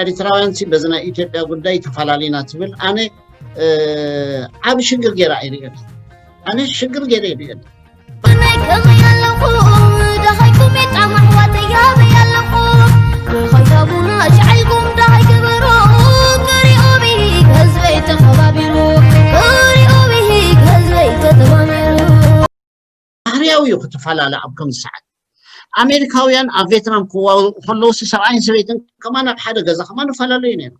ኤሪትራውያን ሲ በዚ ናይ ኢትዮጵያ ጉዳይ ተፈላለዩና ትብል ኣነ ዓብ ሽግር ገይራ ኣይርእን ኣነ ሽግር ገይረ ይርእን ብናይ ከመይ ኣለኹ ደኸይኩም የጣም ኣሕዋተይ ያበይ ኣለኹ ብኸይታቡና ሻዕልኩም ደኸይ ግበሩ ክሪኡ ብሂግ ህዝበይ ተኸባቢሩ ክሪኡ ብሂግ ህዝበይ ተተማሚሩ ባህርያዊ እዩ ክትፈላለ ኣብ ከምዚ ሰዓት ኣሜሪካውያን ኣብ ቬትናም ክዋው ከለውሲ ሰብኣይን ሰበይትን ከማን ኣብ ሓደ ገዛ ከማን ይፈላለዩ ነይሩ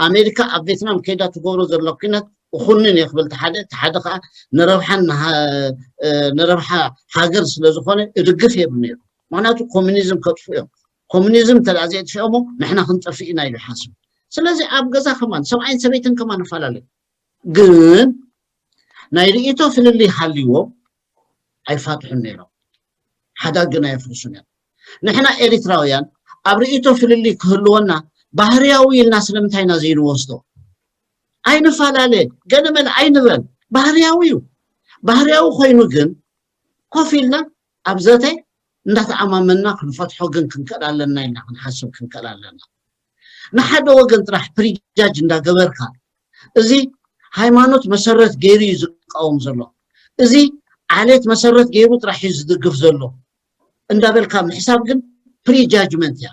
ኣሜሪካ ኣብ ቬትናም ከይዳ ትገብሮ ዘሎ ኩነት እኹንን እየ ክብል ሓደ ሓደ ከዓ ንረብሓን ንረብሓ ሃገር ስለ ዝኾነ እድግፍ የብል ነይሩ ምክንያቱ ኮሚኒዝም ከጥፉ እዮም ኮሚኒዝም እንተ ዘየጥፍኦሞ ንሕና ክንጠፍእ ኢና ኢሉ ይሓስብ ስለዚ ኣብ ገዛ ከማን ሰብኣይን ሰበይትን ከማን ይፈላለዩ ግን ናይ ርእቶ ፍልልይ ሃልይዎም ኣይፋትሑን ነይሮም ሓዳግ ግን ኣየፍርሱን እዮም ንሕና ኤሪትራውያን ኣብ ርእቶ ፍልልይ ክህልወና ባህርያዊ ኢልና ስለምንታይ ኢና ዘይንወስዶ ኣይንፈላለ ገለመለ ኣይንበል ባህርያዊ እዩ ባህርያዊ ኮይኑ ግን ኮፍ ኢልና ኣብ ዘተ እንዳተኣማመንና ክንፈትሖ ግን ክንክእል ኣለና ኢልና ክንሓስብ ክንክእል ኣለና ንሓደ ወገን ጥራሕ ፕሪጃጅ እንዳገበርካ እዚ ሃይማኖት መሰረት ገይሩ እዩ ዝቃወም ዘሎ እዚ ዓሌት መሰረት ገይሩ ጥራሕ እዩ ዝድግፍ ዘሎ እንዳበልካ ምሕሳብ ግን ፕሪጃጅመንት እያ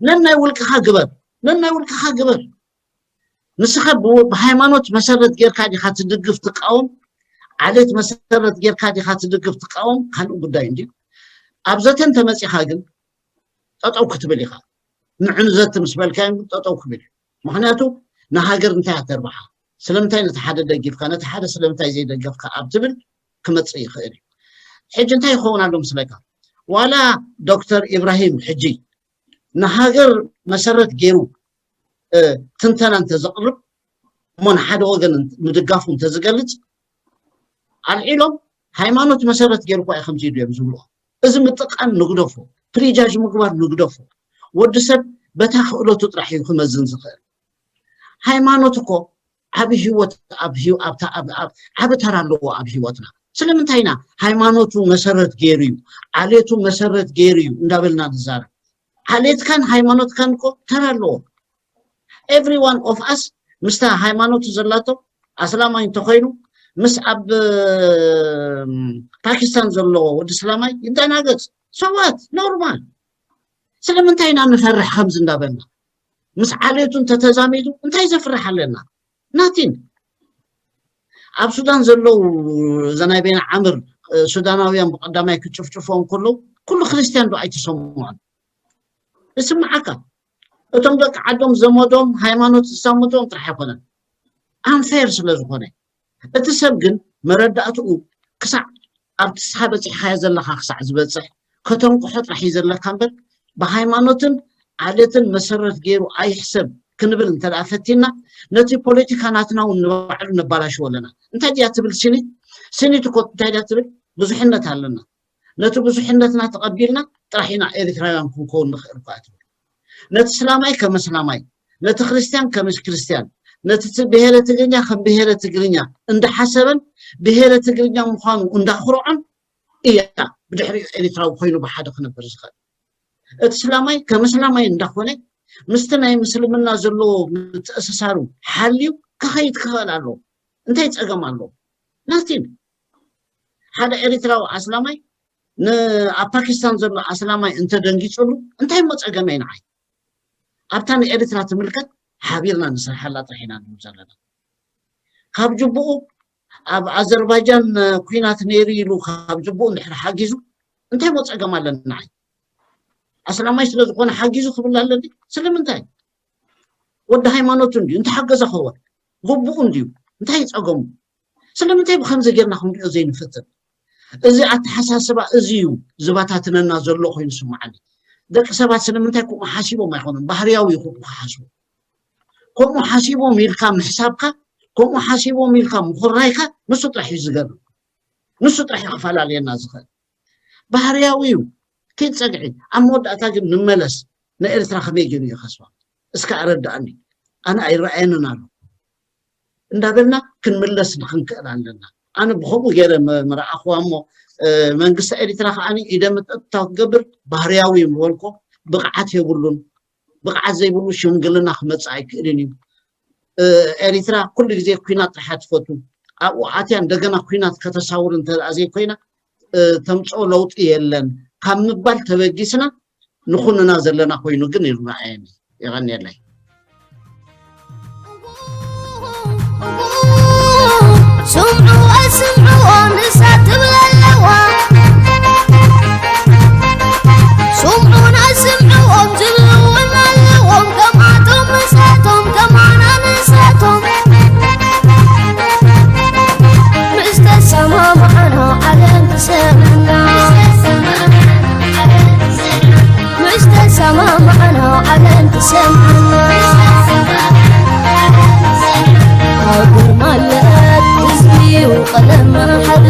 ነናይ ውልቅኻ ግበር ነናይ ውልቅኻ ግበር ንስኻ ብሃይማኖት መሰረት ጌርካ ዲኻ ትድግፍ ትቃወም ዓሌት መሰረት ጌርካ ዲኻ ትድግፍ ትቃወም ካልእ ጉዳይ እንዲ ኣብ ዘተን ተመፂኻ ግን ጠጠው ክትብል ኢኻ ንዕኑ ዘቲ ምስ በልካዮም ግን ጠጠው ክብል እዩ ምክንያቱ ንሃገር እንታይ ኣተርባሓ ስለምንታይ ነቲ ሓደ ደጊፍካ ነቲ ሓደ ስለምንታይ ዘይደገፍካ ኣብ ትብል ክመፅእ ይኽእል እዩ ሕጂ እንታይ ይኸውን ኣሎ ምስለካ ዋላ ዶክተር ኢብራሂም ሕጂ ንሃገር መሰረት ገይሩ ትንተና እንተዘቕርብ እሞ ንሓደ ወገን ምድጋፉ እንተዝገልፅ ኣልዒሎም ሃይማኖት መሰረት ገይሩ እኳ ከምዚ ኢሉ እዮም ዝብልዎ እዚ ምጥቃም ንግደፎ ፕሪጃጅ ምግባር ንግደፎ ወዲ ሰብ በታ ክእለቱ ጥራሕ እዩ ክመዝን ዝኽእል ሃይማኖት እኮ ዓብ ህይወት ዓብ ተራ ኣለዎ ኣብ ህይወትና ስለምንታይ ኢና ሃይማኖቱ መሰረት ገይሩ እዩ ዓሌቱ መሰረት ገይሩ እዩ እንዳበልና ንዛረብ ዓሌትካን ሃይማኖትካን እኮ ተራ ኣለዎ every one of us ምስታ ሃይማኖቱ ዘላቶ ኣስላማይ እንተኮይኑ ምስ ኣብ ፓኪስታን ዘሎ ወዲ ስላማይ ይደናገጽ ሰዋት ኖርማል ስለምንታይ ኢና ንፈርሕ ከምዚ እንዳበልና ምስ ዓሌቱ እንተተዛሚዱ እንታይ ዘፍርሕ ኣለና ናቲን ኣብ ሱዳን ዘለዉ ዘናይ ቤና ዓምር ሱዳናውያን ብቀዳማይ ክጭፍጭፎም ከለዉ ኩሉ ክርስትያን ዶ ኣይተሰምዖን እስምዓካ እቶም ደቂ ዓዶም ዘመዶም ሃይማኖት ዝሳምቶም ጥራሕ ኣይኮነን ኣንፌር ስለ ዝኾነ እቲ ሰብ ግን መረዳእትኡ ክሳዕ ኣብቲ ስኻ በፂሕኻዮ ዘለኻ ክሳዕ ዝበፅሕ ከተንቅሖ ጥራሕ እዩ ዘለካ እምበር ብሃይማኖትን ዓሌትን መሰረት ገይሩ ኣይሕሰብ ክንብል እንተ ፈቲና ነቲ ፖለቲካ ናትና እውን ንባዕሉ ነባላሽዎ ኣለና እንታይ ድያ ትብል ሲኒት ሲኒት እኮ እንታይ ድያ ትብል ብዙሕነት ኣለና ነቲ ብዙሕነትና ተቐቢልና ጥራሕ ኢና ኤርትራውያን ክንከውን ንኽእል እኳ ትብል ነቲ ስላማይ ከም ስላማይ ነቲ ክርስትያን ከም ክርስትያን ነቲ ብሄረ ትግርኛ ከም ብሄረ ትግርኛ እንዳሓሰበን ብሄረ ትግርኛ ምዃኑ እንዳኹርዖን እያ ብድሕሪኡ ኤሪትራዊ ኮይኑ ብሓደ ክነብር ዝኽእል እቲ ስላማይ ከም ስላማይ እንዳኾነ ምስቲ ናይ ምስልምና ዘለዎ ምትእስሳሩ ሓልዩ ክኸይድ ክኽእል ኣለዎ እንታይ ፀገም ኣለዎ ናቲን ሓደ ኤሪትራዊ ኣስላማይ ኣብ ፓኪስታን ዘሎ ኣስላማይ እንተደንጊፅሉ እንታይ ሞ ፀገመይ ንዓይ ኣብታ ንኤሪትራ ትምልከት ሓቢርና ንስርሓላ ጥራሕ ኢና ንብል ዘለና ካብ ጅቡኡ ኣብ ኣዘርባይጃን ኩናት ነይሩ ኢሉ ካብ ጅቡኡ እንድሕር ሓጊዙ እንታይ ሞ ፀገም ኣለና ንዓይ ኣስላማይ ስለ ዝኾነ ሓጊዙ ክብል ኣለኒ ስለምንታይ ወዲ ሃይማኖቱ እንድዩ እንተሓገዘ ከወ ግቡኡ እንድዩ እንታይ ይፀገሙ ስለምንታይ ብከምዚ ጌርና ክንሪኦ ዘይንፍትን እዚ ኣተሓሳስባ እዚ እዩ ዝበታትነና ዘሎ ኮይኑ ስምዓኒ ደቂ ሰባት ስለምንታይ ከምኡ ሓሲቦም ኣይኮኑን ባህርያዊ ይኹኑ ክሓስቡ ከምኡ ሓሲቦም ኢልካ ምሕሳብካ ከምኡ ሓሲቦም ኢልካ ምኹራይካ ንሱ ጥራሕ እዩ ዝገርም ንሱ ጥራሕ እዩ ክፈላለየና ዝኽእል ባህርያዊ እዩ ኪድ ፀግዒ ኣብ መወዳእታ ግን ንመለስ ንኤርትራ ከመይ ገይሩ እዩ ከስባ እስካ ኣረዳእኒ ኣነ ኣይረኣየንን ኣሎ እንዳበልና ክንምለስ ንክንክእል ኣለና ኣነ ብከምኡ ገይረ ምረኣኽዋ እሞ መንግስቲ ኤርትራ ከዓ ኢደ ምጥጥታው ክገብር ባህርያዊ ምበልኮ ብቕዓት የብሉን ብቕዓት ዘይብሉ ሽምግልና ክመፅእ ኣይክእልን እዩ። ኤሪትራ ኩሉ ግዜ ኩናት ጥራሕ ትፈቱ። ኣብኡ ኣትያ እንደገና ኩናት ከተሳውር እንተ ዘይኮይና ተምፅኦ ለውጢ የለን ካብ ምባል ተበጊስና ንኹንና ዘለና ኮይኑ ግን ይረኣየኒ። የቐንየለይ። ስምዑ ኣስምዕዎም ንሳ ትብል ኣለዋ። ስምዑን ኣስምዕዎም ዝብሉ እውን ኣለዎም። ከምኣቶም ምሳቶም ከማና ንሳቶም ምስ ተሰማማዕና ዓለም ትሰምዕና። ምስ ተሰማማዕና ዓለም ትሰምዓና። ሃገር ማለት ህዝቢ እዩ ቀለም ሓ